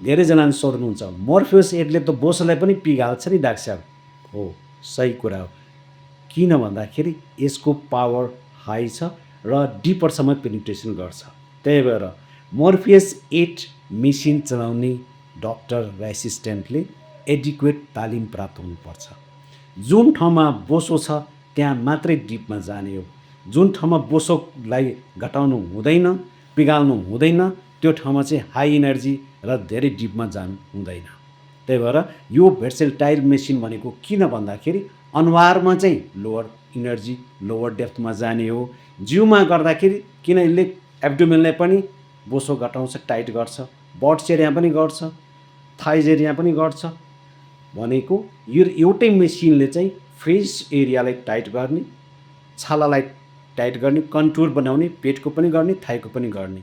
धेरैजनाले सोध्नुहुन्छ मोर्फियस 8ले त बोसोलाई पनि पिगाल्छ नि डाक्टर साहब। हो, सही कुरा हो। किन भन्दाखेरि यसको पावर हाई छ र डिपरसम्म पेनिट्रेसन गर्छ। त्यही भएर मोर्फियस 8 मेसिन चलाउने डक्टर र एसिस्टेन्टले एडिक्वेट तालिम प्राप्त हुनुपर्छ। जुन ठाउँमा बोसो छ त्यहाँ मात्रै डिपमा जाने हो। जुन ठाउँमा बोसोलाई घटाउनु हुँदैन, पिगाल्नु हुँदैन, त्यो ठाउँमा चाहिँ हाई एनर्जी र धेरै डिपमा जानु हुँदैन। त्यही भएर यो भेर्सेटाइल मेसिन भनेको किन भन्दाखेरि अनुहारमा चाहिँ लोवर इनर्जी, लोवर डेप्थमा जाने हो। जिउमा गर्दाखेरि किन यसले एब्डोमेनलाई पनि बोसो घटाउँछ, टाइट गर्छ, बट्स एरिया पनि गर्छ, थाइज एरिया पनि गर्छ। भनेको यो एउटै मेसिनले चाहिँ फेस एरियालाई टाइट गर्ने, छालालाई टाइट गर्ने, कन्टुर बनाउने, पेटको पनि गर्ने, थाइको पनि गर्ने।